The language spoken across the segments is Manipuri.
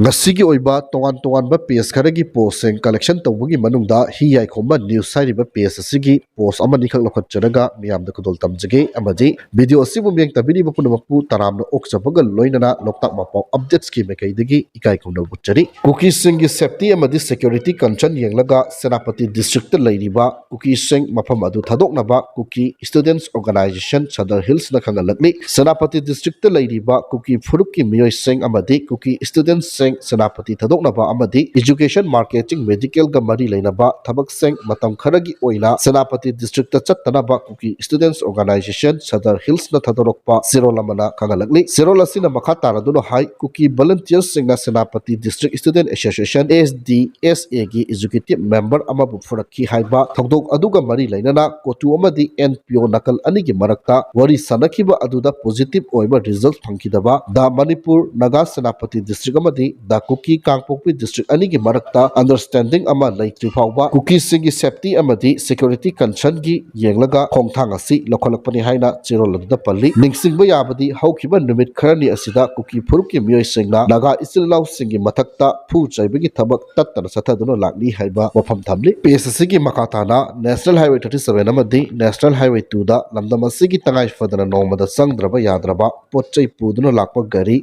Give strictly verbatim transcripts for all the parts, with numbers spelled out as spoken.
ꯉꯁꯤꯒꯤ ꯑꯣꯏꯕ ꯇꯣꯉꯥꯟ ꯇꯣꯉꯥꯟꯕ ꯄꯦꯖ ꯈꯔꯒꯤ ꯄꯣꯁꯁꯤꯡ ꯀꯂꯦꯛꯁꯟ ꯇꯧꯕꯒꯤ ꯃꯅꯨꯡꯗ ꯍꯤ ꯌꯥꯏꯈꯣꯝꯕ ꯅ꯭ꯌꯨꯁ ꯍꯥꯏꯔꯤꯕ ꯄꯦꯖ ꯑꯁꯤꯒꯤ ꯄꯣꯁ ꯑꯃꯅꯤꯈꯛ ꯂꯧꯈꯠꯆꯔꯒ ꯃꯤꯌꯥꯝꯗ ꯈꯨꯗꯣꯜ ꯇꯝꯖꯒꯦ꯫ ꯑꯃꯗꯤ ꯚꯤꯗꯤꯑꯣ ꯑꯁꯤꯕꯨ ꯃꯤꯠꯌꯦꯡ ꯇꯥꯕꯤꯔꯤꯕ ꯄꯨꯝꯅꯃꯛꯄꯨ ꯇꯔꯥꯝꯅ ꯑꯣꯛꯆꯕꯒ ꯂꯣꯏꯅꯅ ꯂꯣꯛꯇꯥꯛ ꯃꯄꯥꯎ ꯑꯞꯗꯦꯠꯁꯀꯤ ꯃꯥꯏꯀꯩꯗꯒꯤ ꯏꯀꯥꯏ ꯈꯨꯝꯅꯕ ꯎꯠꯆꯔꯤ꯫ ꯀꯨꯀꯤꯁꯤꯡꯒꯤ ꯁꯦꯐꯇꯤ ꯑꯃꯗꯤ ꯁꯦꯀ꯭ꯌꯨꯔꯤꯇꯤ ꯀꯟꯁꯔꯟ ꯌꯦꯡꯂꯒ ꯁꯦꯅꯥꯄꯇꯤ ꯗꯤꯁꯇ꯭ꯔꯤꯛꯇ ꯂꯩꯔꯤꯕ ꯀꯨꯀꯤꯁꯤꯡ ꯃꯐꯝ ꯑꯗꯨ ꯊꯥꯗꯣꯛꯅꯕ ꯀꯨꯀꯤ students organisation Sadar ꯍꯤꯜꯁꯅ ꯈꯪꯍꯜꯂꯛꯂꯤ꯫ Senapati district ꯂꯩꯔꯤꯕ ꯀꯨꯀꯤ ꯐꯨꯔꯨꯞꯀꯤ ꯃꯤꯑꯣꯏꯁꯤꯡ ꯑꯃꯗꯤ ꯀꯨꯀꯤ ꯁ꯭ꯇꯨꯗꯦꯟꯠꯁꯤꯡ ꯁꯦꯅꯥꯄꯇꯤ ꯊꯥꯗꯣꯛꯅꯕ ꯑꯃꯗꯤ ꯏꯖꯨꯀꯦꯁꯟ, ꯃꯥꯔꯀꯦꯇꯤꯡ, ꯃꯦꯗꯤꯀꯦꯜꯒ ꯃꯔꯤ ꯂꯩꯅꯕ ꯊꯕꯛꯁꯤꯡ ꯃꯇꯝ ꯈꯔꯒꯤ ꯑꯣꯏꯅ ꯁꯦꯅꯥꯄꯇꯤ ꯗꯤꯁꯇ꯭ꯔꯤꯛꯇ ꯆꯠꯇꯅꯕ ꯀꯨꯀꯤ ꯁ꯭ꯇꯨꯗꯦꯟꯠꯁ ꯑꯣꯔꯒꯅꯥꯏꯖꯦꯁꯟ ꯁꯗꯔ ꯍꯤꯜꯁꯅ ꯊꯥꯗꯣꯔꯛꯄ ꯆꯦꯔꯣꯜ ꯑꯃꯅ ꯈꯪꯍꯜꯂꯛꯂꯤ꯫ ꯆꯦꯔꯣꯜ ꯑꯁꯤꯅ ꯃꯈꯥ ꯇꯥꯔꯗꯨꯅ ꯍꯥꯏ, ꯀꯨꯀꯤ ꯚꯣꯂꯨꯟꯇꯤꯌꯔꯁꯤꯡꯅ Senapati district student association, S D S ꯑꯦꯒꯤ ꯑꯦꯛꯖꯤꯀ꯭ꯌꯨꯇꯤꯚ ꯃꯦꯝꯕꯔ ꯑꯃꯕꯨ ꯐꯨꯔꯛꯈꯤ ꯍꯥꯏꯕ ꯊꯧꯗꯣꯛ ꯑꯗꯨꯒ ꯃꯔꯤ ꯂꯩꯅꯅ ꯀꯣꯇꯨ ꯑꯃꯗꯤ ꯑꯦꯟ ꯄꯤ ꯑꯣ ꯅꯥꯀꯜ ꯑꯅꯤꯒꯤ ꯃꯔꯛꯇ ꯋꯥꯔꯤ ꯁꯥꯟꯅꯈꯤꯕ ꯑꯗꯨꯗ ꯄꯣꯖꯤꯇꯤꯚ ꯑꯣꯏꯕ ꯔꯤꯖꯜꯠ ꯐꯪꯈꯤꯗꯕ ꯗ ꯃꯅꯤꯄꯨꯔ ꯅꯥꯒꯥ ꯁꯦꯅꯥꯄꯇꯤ ꯗꯤꯁꯇ꯭ꯔꯤꯛ ꯑꯃꯗꯤ ꯗ ꯀꯨꯀꯤ ꯀꯥꯡꯄꯣꯛꯄꯤ ꯗꯤꯁꯇ꯭ꯔꯤꯛ ꯑꯅꯤꯒꯤ ꯃꯔꯛꯇ ꯑꯟꯗꯔꯁ꯭ꯇꯦꯟꯗꯤꯡ ꯑꯃ ꯂꯩꯇ꯭ꯔꯤ ꯐꯥꯎꯕ ꯀꯨꯀꯤꯁꯤꯡꯒꯤ ꯁꯦꯐꯇꯤ ꯑꯃꯗꯤ ꯁꯦꯀ꯭ꯌꯨꯔꯤꯇꯤ ꯀꯟꯁꯔꯟꯒꯤ ꯌꯦꯡꯂꯒ ꯈꯣꯡꯊꯥꯡ ꯑꯁꯤ ꯂꯧꯈꯠꯂꯛꯄꯅꯤ ꯍꯥꯏꯅ ꯆꯦꯔꯣꯜ ꯑꯗꯨꯗ ꯄꯜꯂꯤ꯫ ꯅꯤꯡꯁꯤꯡꯕ ꯌꯥꯕꯗꯤ ꯍꯧꯈꯤꯕ ꯅꯨꯃꯤꯠ ꯈꯔꯅꯤ ꯑꯁꯤꯗ ꯀꯨꯀꯤ ꯐꯨꯔꯨꯞꯀꯤ ꯃꯤꯑꯣꯏꯁꯤꯡꯅ ꯅꯥꯒꯥ ꯏꯆꯤꯜ ꯏꯅꯥꯎꯁꯤꯡꯒꯤ ꯃꯊꯛꯇ ꯐꯨ ꯆꯩꯕꯒꯤ ꯊꯕꯛ ꯇꯠꯇꯅ ꯆꯠꯊꯗꯨꯅ ꯂꯥꯛꯂꯤ ꯍꯥꯏꯕ ꯋꯥꯐꯝ ꯊꯝꯂꯤ꯫ ꯄꯦꯖ ꯑꯁꯤꯒꯤ ꯃꯈꯥ ꯇꯥꯅ ꯅꯦꯁꯅꯦꯜ ꯍꯥꯏꯋꯦ ꯊꯥꯔꯇꯤ ꯁꯚꯦꯟ ꯑꯃꯗꯤ ꯅꯦꯁꯅꯦꯜ ꯍꯥꯏꯋꯦ ꯇꯨꯗ ꯂꯝꯗꯝ ꯑꯁꯤꯒꯤ ꯇꯉꯥꯏ ꯐꯗꯅ ꯅꯣꯡꯃꯗ ꯆꯪꯗ꯭ꯔꯕ ꯌꯥꯗ꯭ꯔꯕ ꯄꯣꯠ ꯆꯩ ꯄꯨꯗꯨꯅ ꯂꯥꯛꯄ ꯒꯥꯔꯤ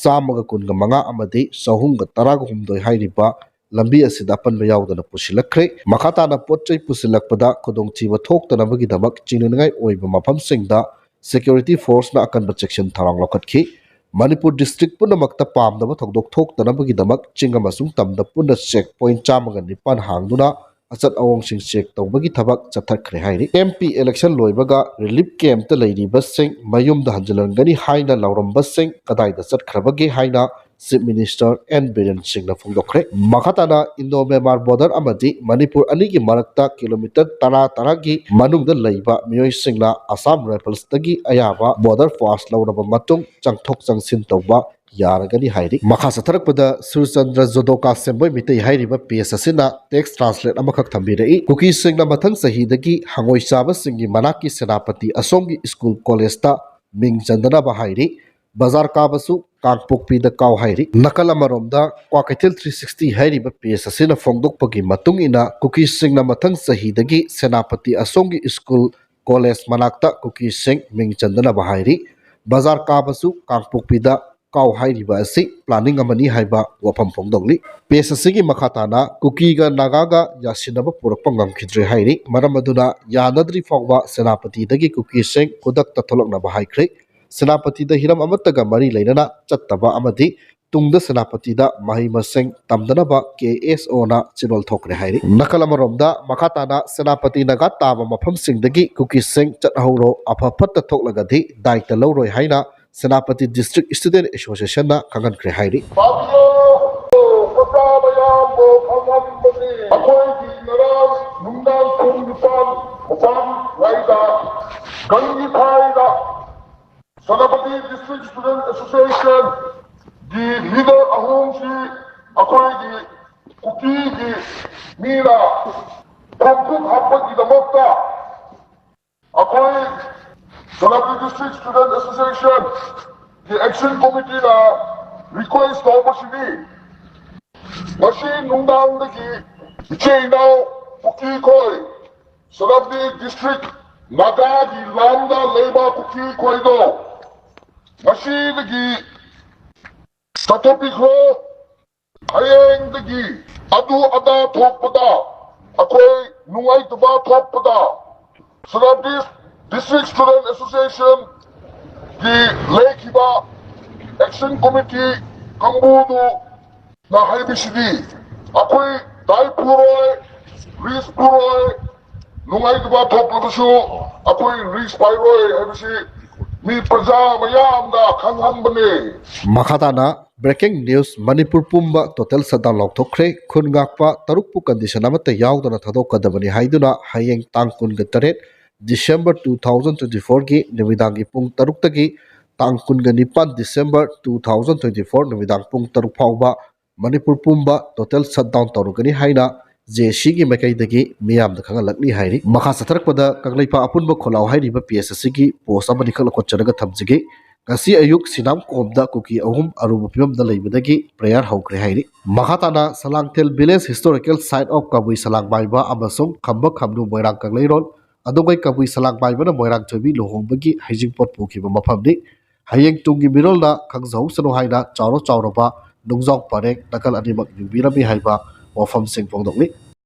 ꯆꯥꯝꯃꯒ ꯀꯨꯟꯒ ꯃꯉꯥ ꯑꯃꯗꯤ ꯆꯍꯨꯝꯒ ꯇꯔꯥꯒ ꯍꯨꯝꯗꯣꯏ ꯍꯥꯏꯔꯤꯕ ꯂꯝꯕꯤ ꯑꯁꯤꯗ ꯑꯄꯟꯕ ꯌꯥꯎꯗꯅ ꯄꯨꯁꯤꯜꯂꯛꯈ꯭ꯔꯦ꯫ ꯃꯈꯥ ꯇꯥꯅ ꯄꯣꯠ ꯆꯩ ꯄꯨꯁꯤꯜꯂꯛꯄꯗ ꯈꯨꯗꯣꯡꯊꯤꯕ ꯊꯣꯛꯇꯅꯕꯒꯤꯗꯃꯛ ꯆꯤꯡꯅꯅꯤꯡꯉꯥꯏ ꯑꯣꯏꯕ ꯃꯐꯝꯁꯤꯡꯗ ꯁꯦꯀ꯭ꯌꯨꯔꯤꯇꯤ ꯐꯣꯔꯁꯅ ꯑꯀꯟꯕ ꯆꯦꯛꯁꯤꯟ ꯊꯧꯔꯥꯡ ꯂꯧꯈꯠꯈꯤ꯫ ꯃꯅꯤꯄꯨꯔ ꯗꯤꯁꯇ꯭ꯔꯤꯛ ꯄꯨꯝꯅꯃꯛꯇ ꯄꯥꯝꯗꯕ ꯊꯧꯗꯣꯛ ꯊꯣꯛꯇꯅꯕꯒꯤꯗꯃꯛ ꯆꯤꯡ ꯑꯃꯁꯨꯡ ꯇꯝꯗ ꯄꯨꯟꯅ ꯆꯦꯛ ꯄꯣꯏꯟꯠ ꯆꯥꯝꯃꯒ ꯅꯤꯄꯥꯟ ꯍꯥꯡꯗꯨꯅ ꯑꯆꯠ ꯑꯋꯣꯡꯁꯤꯡ ꯆꯦꯛ ꯇꯧꯕꯒꯤ ꯊꯕꯛ ꯆꯠꯊꯈ꯭ꯔꯦ ꯍꯥꯏꯔꯤ꯫ ꯑꯦꯝ ꯄꯤ ꯏꯂꯦꯛꯁꯟ ꯂꯣꯏꯕꯒ ꯔꯤꯂꯤꯐ ꯀꯦꯝꯞꯇ ꯂꯩꯔꯤꯕꯁꯤꯡ ꯃꯌꯨꯝꯗ ꯍꯟꯖꯤꯜꯍꯟꯒꯅꯤ ꯍꯥꯏꯅ ꯂꯥꯎꯔꯝꯕꯁꯤꯡ ꯀꯗꯥꯏꯗ ꯆꯠꯈ꯭ꯔꯕꯒꯦ ꯍꯥꯏꯅ ꯆꯤꯐ ꯃꯤꯅꯤꯁꯇꯔ ꯑꯦꯟ ꯕꯤꯔꯦꯟ ꯁꯤꯡꯅ ꯐꯣꯡꯗꯣꯛꯈ꯭ꯔꯦ꯫ ꯃꯈꯥ ꯇꯥꯅ ꯏꯟꯗꯣ ꯃ꯭ꯌꯥꯟꯃꯥꯔ ꯕꯣꯔꯗꯔ ꯑꯃꯗꯤ ꯃꯅꯤꯄꯨꯔ ꯑꯅꯤꯒꯤ ꯃꯔꯛꯇ ꯀꯤꯂꯣꯃꯤꯇꯔ ꯇꯔꯥ ꯇꯔꯥꯒꯤ ꯃꯅꯨꯡꯗ ꯂꯩꯕ ꯃꯤꯑꯣꯏꯁꯤꯡꯅ ꯑꯁꯥꯝ ꯔꯥꯏꯐꯜꯁꯇꯒꯤ ꯑꯌꯥꯕ ꯕꯣꯔꯗꯔ ꯄꯥꯁ ꯂꯧꯔꯕ ꯃꯇꯨꯡ ꯆꯪꯊꯣꯛ ꯆꯪꯁꯤꯟ ꯇꯧꯕ ꯌꯥꯔꯒꯅꯤ ꯍꯥꯏꯔꯤ꯫ ꯃꯈꯥ ꯆꯠꯊꯔꯛꯄꯗ ꯁꯨꯔꯆꯟꯗ꯭ꯔ ꯖꯣꯗꯣꯀꯥ ꯁꯦꯝꯕꯣꯏ ꯃꯤꯇꯩ ꯍꯥꯏꯔꯤꯕ ꯄꯦꯖ ꯑꯁꯤꯅ ꯇꯦꯛꯁ ꯇ꯭ꯔꯥꯟꯁꯂꯦꯠ ꯑꯃꯈꯛ ꯊꯝꯕꯤꯔꯛꯏ꯫ ꯀꯨꯀꯤꯁꯤꯡꯅ ꯃꯊꯪ ꯆꯍꯤꯗꯒꯤ ꯍꯪꯉꯣꯏ ꯆꯥꯕꯁꯤꯡꯒꯤ ꯃꯅꯥꯛꯀꯤ ꯁꯦꯅꯥꯄꯇꯤ ꯑꯁꯣꯝꯒꯤ ꯁ꯭ꯀꯨꯜ ꯀꯣꯂꯦꯖꯇ ꯃꯤꯡ ꯆꯟꯗꯅꯕ ꯍꯥꯏꯔꯤ꯫ ꯕꯖꯥꯔ ꯀꯥꯕꯁꯨ ꯀꯥꯡꯄꯣꯛꯄꯤꯗ ꯀꯥꯎ ꯍꯥꯏꯔꯤ꯫ ꯅꯥꯀꯜ ꯑꯃꯔꯣꯝꯗ ꯀ꯭ꯋꯥꯀꯩꯊꯦꯜ ꯊ꯭ꯔꯤ ꯁꯤꯛꯁꯇꯤ ꯍꯥꯏꯔꯤꯕ ꯄꯦꯖ ꯑꯁꯤꯅ ꯐꯣꯡꯗꯣꯛꯄꯒꯤ ꯃꯇꯨꯡ ꯏꯟꯅ, ꯀꯨꯀꯤꯁꯤꯡꯅ ꯃꯊꯪ ꯆꯍꯤꯗꯒꯤ ꯁꯦꯅꯥꯄꯇꯤ ꯑꯁꯣꯝꯒꯤ ꯁ꯭ꯀꯨꯜ ꯀꯣꯂꯦꯖ ꯃꯅꯥꯛꯇ ꯀꯨꯀꯤꯁꯤꯡ ꯃꯤꯡ ꯆꯟꯗꯅꯕ ꯍꯥꯏꯔꯤ꯫ ꯕꯖꯥꯔ ꯀꯥꯕꯁꯨ ꯀꯥꯡꯄꯣꯛꯄꯤꯗ ꯀꯥꯎ ꯍꯥꯏꯔꯤꯕ ꯑꯁꯤ ꯄ꯭ꯂꯥꯅꯤꯡ ꯑꯃꯅꯤ ꯍꯥꯏꯕ ꯋꯥꯐꯝ ꯐꯣꯡꯗꯣꯛꯂꯤ꯫ ꯄꯦꯖ ꯑꯁꯤꯒꯤ ꯃꯈꯥ ꯇꯥꯅ ꯀꯨꯀꯤꯒ ꯅꯥꯒꯥꯒ ꯌꯥꯁꯤꯟꯅꯕ ꯄꯨꯔꯛꯄ ꯉꯝꯈꯤꯗ꯭ꯔꯦ ꯍꯥꯏꯔꯤ꯫ ꯃꯔꯝ ꯑꯗꯨꯅ ꯌꯥꯅꯗ꯭ꯔꯤ ꯐꯥꯎꯕ ꯁꯦꯅꯥꯄꯇꯤꯗꯒꯤ ꯀꯨꯀꯤꯁꯤꯡ ꯈꯨꯗꯛꯇ ꯊꯣꯛꯂꯛꯅꯕ ꯍꯥꯏꯈ꯭ꯔꯦ꯫ ꯁꯦꯅꯥꯄꯇꯤꯗ ꯍꯤꯔꯝ ꯑꯃꯠꯇꯒ ꯃꯔꯤ ꯂꯩꯅꯅ ꯆꯠꯇꯕ ꯑꯃꯗꯤ ꯇꯨꯡꯗ ꯁꯦꯅꯥꯄꯇꯤꯗ ꯃꯍꯩ ꯃꯁꯤꯡ ꯇꯝꯗꯅꯕ ꯀꯦ ꯑꯦꯁ ꯑꯣꯅ ꯆꯤꯔꯣꯜ ꯊꯣꯛꯈ꯭ꯔꯦ ꯍꯥꯏꯔꯤ꯫ ꯅꯥꯀꯜ ꯑꯃꯔꯣꯝꯗ ꯃꯈꯥ ꯇꯥꯅ ꯁꯦꯅꯥꯄꯇꯤ ꯅꯥꯒꯥ ꯇꯥꯕ ꯃꯐꯝꯁꯤꯡꯗꯒꯤ ꯀꯨꯀꯤꯁꯤꯡ ꯆꯠꯍꯧꯔꯣ, ꯑꯐ ꯐꯠꯇ ꯊꯣꯛꯂꯒꯗꯤ ꯗꯥꯏꯇ ꯂꯧꯔꯣꯏ ꯍꯥꯏꯅ ꯁꯦꯅꯥꯄꯇꯤ ꯗꯤꯁꯇ꯭ꯔꯤꯛ ꯏꯁꯇꯨꯗꯦꯟ ꯑꯦꯁꯣꯁꯤꯌꯦꯁꯟꯅ ꯈꯪꯍꯟꯈ꯭ꯔꯦ ꯍꯥꯏꯔꯤ꯫ ꯄꯥꯕꯤꯌꯨ, ꯃꯆꯥ ꯃꯌꯥꯝꯕꯨ ꯈꯪꯍꯟꯕꯅꯤ꯫ ꯑꯩꯈꯣꯏꯒꯤ ꯉꯔꯥꯡ ꯅꯨꯡꯗꯥꯡ ꯄꯨꯡ ꯅꯤꯄꯥꯟ ꯃꯄꯥꯟ ꯋꯥꯏꯗ ꯒꯪꯒꯤ ꯊꯥꯏꯗ ꯁꯦꯅꯥꯄꯇꯤ ꯗꯤꯁꯇ꯭ꯔꯤꯛ ꯏꯁꯇꯨꯗꯦꯟ ꯑꯦꯁꯣꯁꯤꯌꯦꯁꯟꯒꯤ ꯂꯤꯗꯔ ꯑꯍꯨꯝꯁꯤ ꯑꯩꯈꯣꯏꯒꯤ ꯀꯨꯀꯤꯒꯤ ꯃꯤꯅ ꯈꯣꯡꯆꯠ ꯍꯥꯞꯄꯒꯤꯗꯃꯛꯇ ꯑꯩꯈꯣꯏ ꯁꯦꯅꯥꯄꯇꯤ ꯗꯤꯁꯇ꯭ꯔꯤꯛ ꯏꯁꯇꯨꯗꯦꯟ ꯑꯦꯁꯣꯁꯤꯌꯦꯁꯟꯒꯤ ꯑꯦꯛꯁꯟ ꯀꯣꯃꯤꯇꯤꯅ ꯔꯤꯀ꯭ꯋꯦꯁ ꯇꯧꯕꯁꯤꯗꯤ, ꯉꯁꯤ ꯅꯨꯡꯗꯥꯡꯗꯒꯤ ꯏꯆꯦ ꯏꯅꯥꯎ ꯀꯨꯀꯤ ꯈꯣꯏ, ꯁꯦꯅꯥꯄꯇꯤ ꯗꯤꯁꯇ꯭ꯔꯤꯛ ꯅꯥꯒꯥꯒꯤ ꯂꯝꯗ ꯂꯩꯕ ꯀꯨꯀꯤ ꯈꯣꯏꯗꯣ ꯉꯁꯤꯗꯒꯤ ꯆꯠꯊꯣꯛꯄꯤꯈ꯭ꯔꯣ꯫ ꯍꯌꯦꯡꯗꯒꯤ ꯑꯗꯨ ꯑꯗꯥ ꯊꯣꯛꯄꯗ, ꯑꯩꯈꯣꯏ ꯅꯨꯡꯉꯥꯏꯇꯕ ꯊꯣꯛꯄꯗ, ꯁꯦꯅꯥꯄꯇꯤ ꯗꯤꯁꯇ꯭ꯔꯤꯛ ꯏꯁꯇꯨꯗꯦꯟ ꯑꯦꯁꯣꯁꯤꯌꯦꯁꯟꯒꯤ ꯂꯩꯈꯤꯕ ꯑꯦꯛꯁꯟ ꯀꯣꯃꯤꯇꯤ ꯀꯥꯡꯕꯨꯗꯨꯅ ꯍꯥꯏꯕꯁꯤꯗꯤ, ꯑꯩꯈꯣꯏ ꯗꯥꯏ ꯄꯨꯔꯣꯏ, ꯔꯤꯁ ꯄꯨꯔꯣꯏ, ꯅꯨꯡꯉꯥꯏꯇꯕ ꯊꯣꯛꯂꯕꯁꯨ ꯑꯩꯈꯣꯏ ꯔꯤꯁ ꯄꯥꯏꯔꯣꯏ ꯍꯥꯏꯕꯁꯤ ꯃꯤ ꯄ꯭ꯔꯖꯥ ꯃꯌꯥꯝꯗ ꯈꯪꯍꯟꯕꯅꯦ꯫ ꯃꯈꯥ ꯇꯥꯅ ꯕ꯭ꯔꯦꯀꯤꯡ ꯅ꯭ꯌꯨꯁ, ꯃꯅꯤꯄꯨꯔ ꯄꯨꯝꯕ ꯇꯣꯇꯦꯜ ꯁꯠꯗꯥꯎꯟ ꯂꯥꯎꯊꯣꯛꯈ꯭ꯔꯦ꯫ ꯈꯨꯟ ꯉꯥꯛꯄ ꯇꯔꯨꯛꯄꯨ ꯀꯟꯗꯤꯁꯟ ꯑꯃꯠꯇ ꯌꯥꯎꯗꯅ ꯊꯥꯗꯣꯛꯀꯗꯕꯅꯤ ꯍꯥꯏꯗꯨꯅ ꯍꯌꯦꯡ ꯇꯥꯡ ꯀꯨꯟꯒ ꯇꯔꯦꯠ ꯗꯤꯁꯦꯝꯕꯔ ꯇꯨ ꯊꯥꯎꯖꯟ ꯇ꯭ꯋꯦꯟꯇꯤ ꯐꯣꯔꯒꯤ ꯅꯨꯃꯤꯗꯥꯡꯒꯤ ꯄꯨꯡ ꯇꯔꯨꯛꯇꯒꯤ ꯇꯥꯡ ꯀꯨꯟꯒ ꯅꯤꯄꯥꯟ December two thousand twenty four ꯅꯨꯃꯤꯗꯥꯡ ꯄꯨꯡ ꯇꯔꯨꯛ ꯐꯥꯎꯕ ꯃꯅꯤꯄꯨꯔ ꯄꯨꯝꯕ ꯇꯣꯇꯦꯜ ꯁꯠꯗꯥꯎꯟ ꯇꯧꯔꯒꯅꯤ ꯍꯥꯏꯅ ꯖꯦ ꯁꯤꯒꯤ ꯃꯥꯏꯀꯩꯗꯒꯤ ꯃꯤꯌꯥꯝꯗ ꯈꯪꯍꯜꯂꯛꯂꯤ ꯍꯥꯏꯔꯤ꯫ ꯃꯈꯥ ꯆꯠꯊꯔꯛꯄꯗ ꯀꯪꯂꯩꯄꯥꯛ ꯑꯄꯨꯟꯕ ꯈꯣꯜꯂꯥꯎ ꯍꯥꯏꯔꯤꯕ ꯄꯦꯖ ꯑꯁꯤꯒꯤ ꯄꯣꯁ ꯑꯃꯅꯤꯈꯛ ꯂꯧꯈꯠꯆꯔꯒ ꯊꯝꯖꯒꯦ꯫ ꯉꯁꯤ ꯑꯌꯨꯛ ꯁꯤꯅꯥꯝ ꯀꯣꯝꯗ ꯀꯨꯀꯤ ꯑꯍꯨꯝ ꯑꯔꯨꯕ ꯐꯤꯕꯝꯗ ꯂꯩꯕꯗꯒꯤ ꯄ꯭ꯔꯦꯌꯔ ꯍꯧꯈ꯭ꯔꯦ ꯍꯥꯏꯔꯤ꯫ ꯃꯈꯥ ꯇꯥꯅ ꯁꯂꯥꯡꯊꯦꯜ ꯚꯤꯂꯦꯖ ꯍꯤꯁꯇꯣꯔꯤꯀꯦꯜ ꯁꯥꯏꯠ ꯑꯣꯐ ꯀꯕꯨꯏ ꯁꯂꯥꯡ ꯃꯥꯏꯕ ꯑꯃꯁꯨꯡ ꯈꯝꯕ ꯈꯝꯅꯨ ꯃꯣꯏꯔꯥꯡ ꯀꯪꯂꯩꯔꯣꯜ, ꯑꯗꯣꯡꯒꯩ ꯀꯕꯨꯏ ꯁꯂꯥꯡ ꯃꯥꯏꯕꯅ ꯃꯣꯏꯔꯥꯡ ꯊꯣꯏꯕꯤ ꯂꯨꯍꯣꯡꯕꯒꯤ ꯍꯩꯖꯤꯡꯄꯣꯠ ꯄꯨꯈꯤꯕ ꯃꯐꯝꯅꯤ꯫ ꯍꯌꯦꯡ ꯇꯨꯡꯒꯤ ꯃꯤꯔꯣꯜꯅ ꯈꯪꯖꯍꯧꯁꯅꯨ ꯍꯥꯏꯅ ꯆꯥꯎꯔ ꯆꯥꯎꯔꯕ ꯅꯨꯡꯖꯥꯎ ꯄꯔꯦꯡ ꯅꯥꯀꯜ ꯑꯅꯤꯃꯛ ꯌꯨꯡꯕꯤꯔꯝꯃꯤ ꯍꯥꯏꯕ ꯋꯥꯐꯝꯁꯤꯡ ꯐꯣꯡꯗꯣꯛꯂꯤ꯫